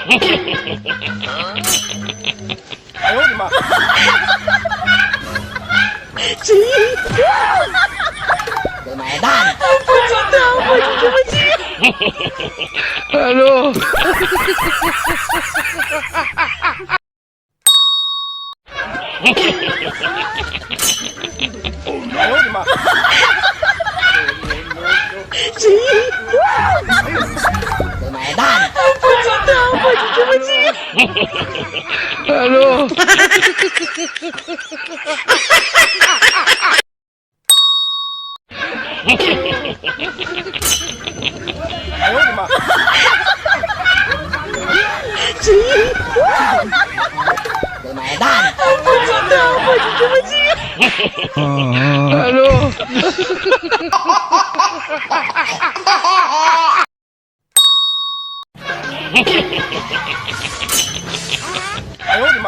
哎呦我的妈！买单。不知道，我就这么记。 Hello. 哎呦我的妈！买单。不知道，我就这么记。 Hello. 哎呦我的妈！买单。不知道，我就这么记。 Hello. 哎呦我的妈！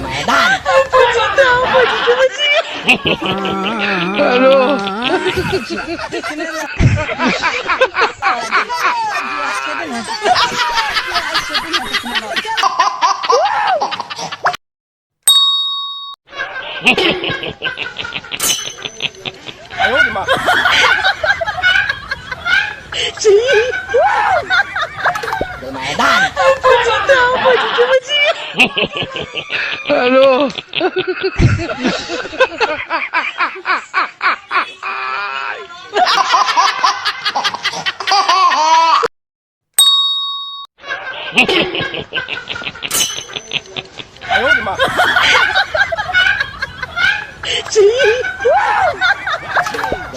买单。不知道，我就这么记。 Hello. 哎呦我的妈！买单。不知道，我就这么记。 Hello. 哎呦我的妈！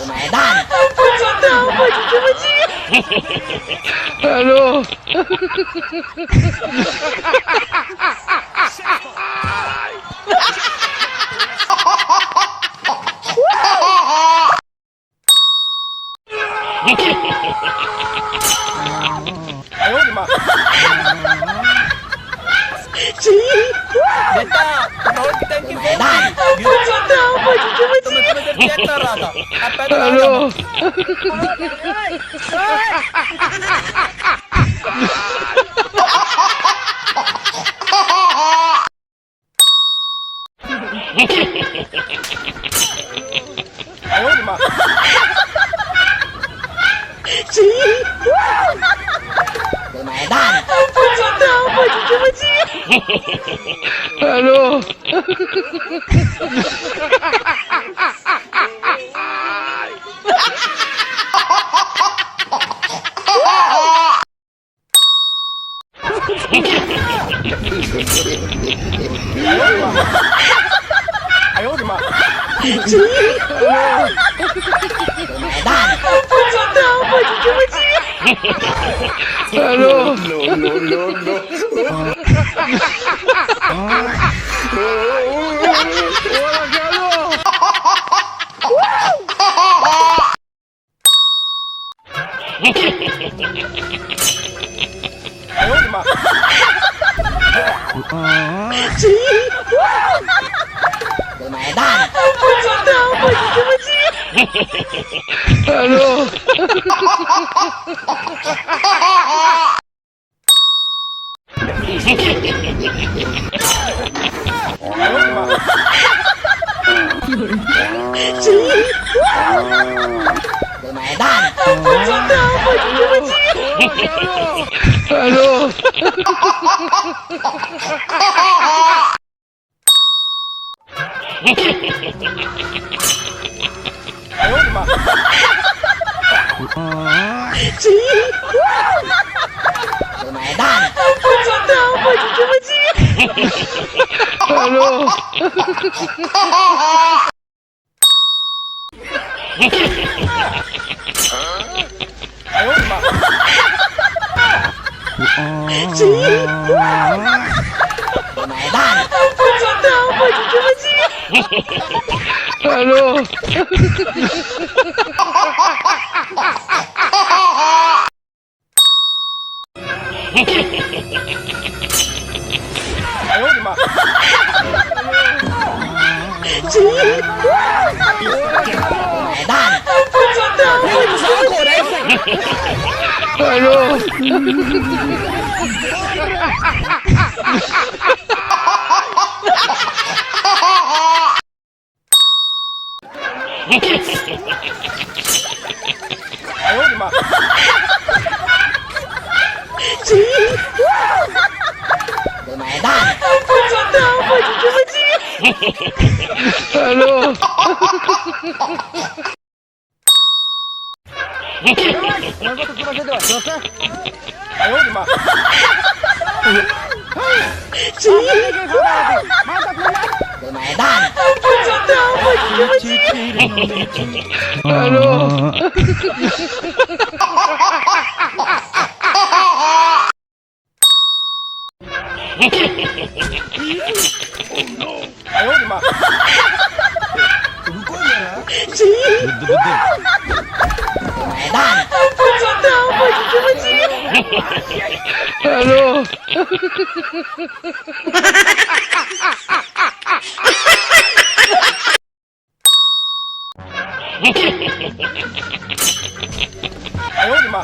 买单。不知道，我就这么记。 Hello. 哎呦我的妈！买单。不知道，我就这么记。 Hello. 哎呦我的妈！买单。不知道，我就这么记。 Hello. 哎呦我的妈！买单。不知道，我就这么记。 Hello. 哎呦我的妈！买单。不知道，我就这么记。 Hello. 哎呦我的妈！买单。不知道，我就这么记。 Hello. 哎呦我的妈！买单。不知道，我就这么记。 Hello. 哎呦我的妈！买单。不知道，我就这么记。 Hello. 哎呦我的妈！买单。不知道，我这么哎呦我的妈！我买单。不知道，我就这么记。哎呦我的妈！我买单。不知道，我就这么记。哎呦我的妈！我买单。不知道，我就这么记。哎呦我的妈！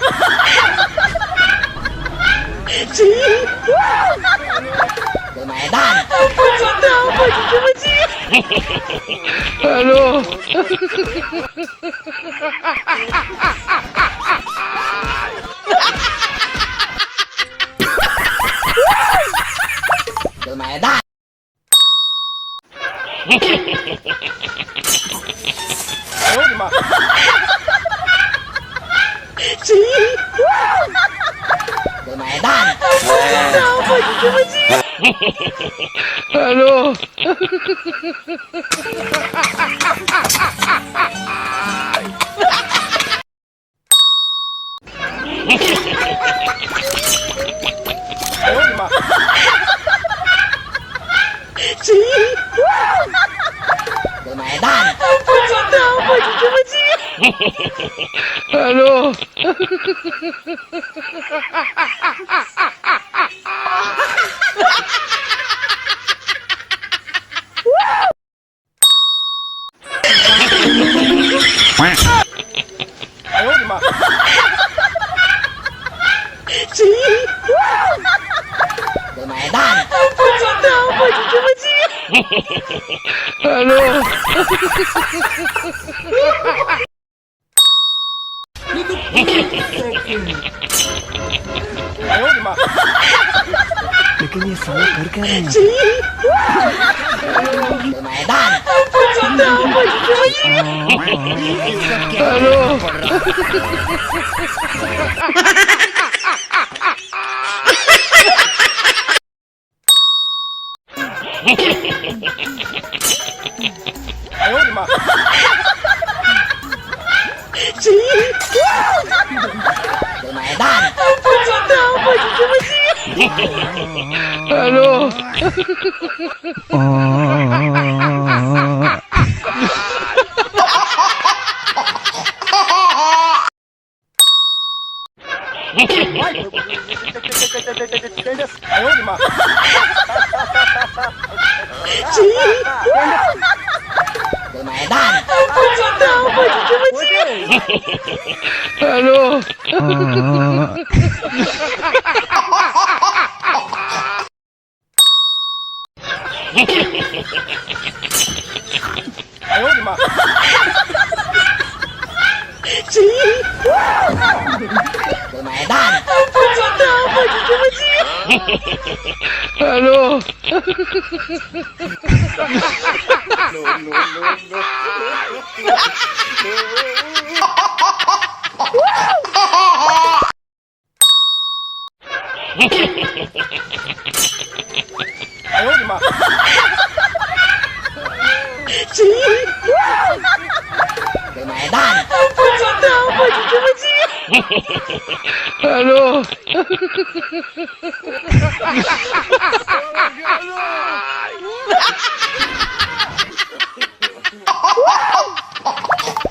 我买单。不知道，我就这么记。我买单。哎呦我的妈！我买单。不知道，我就这么记。哎呦我的妈！我买单。不知道，我就这么记。哎呦我的妈！我买单。不知道，我就这么记。哎呦我的妈！我买单。不知道，我就这么记。哎呦我的妈！我买单。不知道，我就这么记。哎呦我的妈！我买单。不知道，我就这么记。哎呦我的妈！我买单。不知道，我就这么记。哎呦我的妈！我买单。不知道，我就这么记。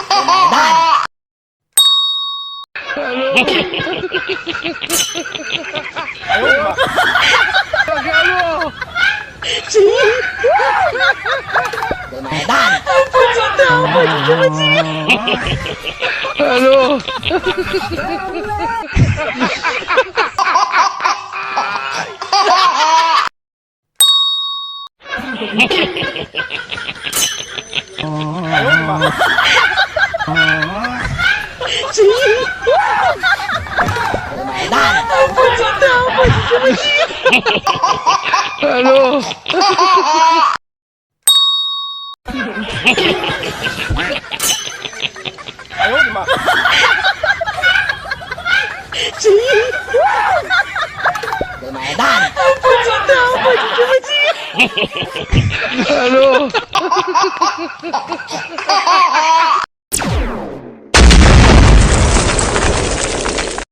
我买单。哎呦我的妈！我买单。不知道，我就这么记。哎呦我的妈！买单。不知道，我就这么 哎呦我的妈！买单。不知道，我就这么记。